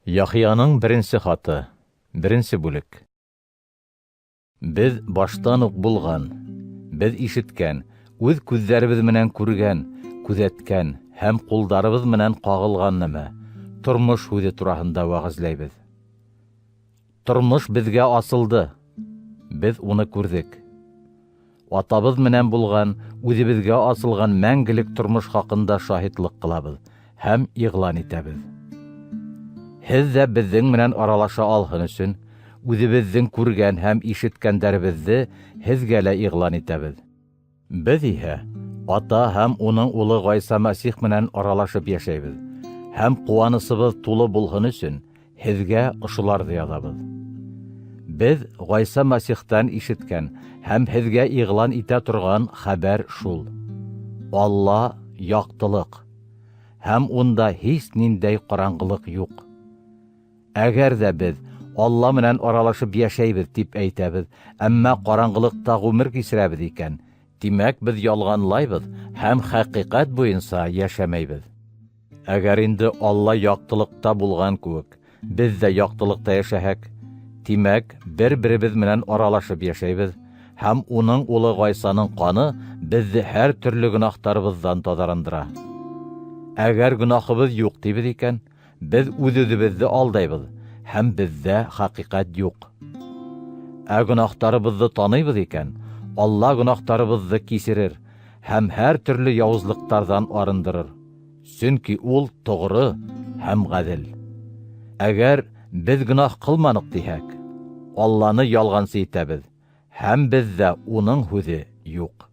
Яхъяның беренсе хаты. Беренсе бүлек. Беҙ баштан уҡ булған, беҙ ишеткән, үҙ күҙҙәребеҙ менән күргән, күҙәткән һәм ҡулдарыбыҙ менән ҡағылған нәмә, тормош һүҙе тураһында вәғәзләйбеҙ. Тормош беҙгә асылды, беҙ уны күрҙек. Атабыҙ менән булған, үҙебеҙгә асылған мәңгелек тормош хаҡында шаһитлыҡ ҡылабыҙ һәм иғлан итәбеҙ. Һеҙ ҙә беҙҙең менән аралаша алһын өсөн, үҙебеҙҙең күргән һәм ишеткәндәребеҙҙе һеҙгә лә иғлан итәбеҙ. Беҙ иһә Ата һәм уның улы Ғайса Мәсих менән аралашып йәшәйбеҙ, һәм ҡыуанысыбыҙ тулы булһын өсөн һеҙгә ошоларҙы яҙабыҙ. Беҙ Ғайса Мәсихтән ишеткән һәм һеҙгә иғлан итә торған хәбәр шул: Алла яҡтылыҡ, һәм унда һис ниндәй ҡараңғылыҡ юҡ. Әгәр ҙә беҙ Алла менән аралашып йәшәйбеҙ тип әйтәбеҙ, әммә ҡараңғылыҡта ғүмер кисерәбеҙ икән, тимәк, беҙ ялғанлайбыҙ һәм хәҡиҡәт буйынса йәшәмәйбеҙ. Әгәр инде Алла яҡтылыҡта булған кеүек, беҙ ҙә яҡтылыҡта йәшәһәк, тимәк, бер-беребеҙ менән аралашып йәшәйбеҙ, һәм уның улы Ғайсаның ҡаны беҙҙе һәр төрлө гөнаһтарыбыҙҙан таҙарындыра. Әгәр гөнаһыбыҙ юҡ тибеҙ икән, беҙ үҙ-үҙебеҙҙе алдайбыҙ, һәм беҙҙә хәҡиҡәт юҡ. Ә гөнаһтарыбыҙҙы таныйбыҙ икән, Алла гөнаһтарыбыҙҙы кисерер һәм һәр төрлө яуызлыҡтарҙан арындырыр. Сөнки ул тоғро һәм ғәҙел. Әгәр беҙ гөнаһ ҡылманыҡ тиһәк, Алланы ялғансы итәбеҙ, һәм беҙҙә уның һүҙе юҡ.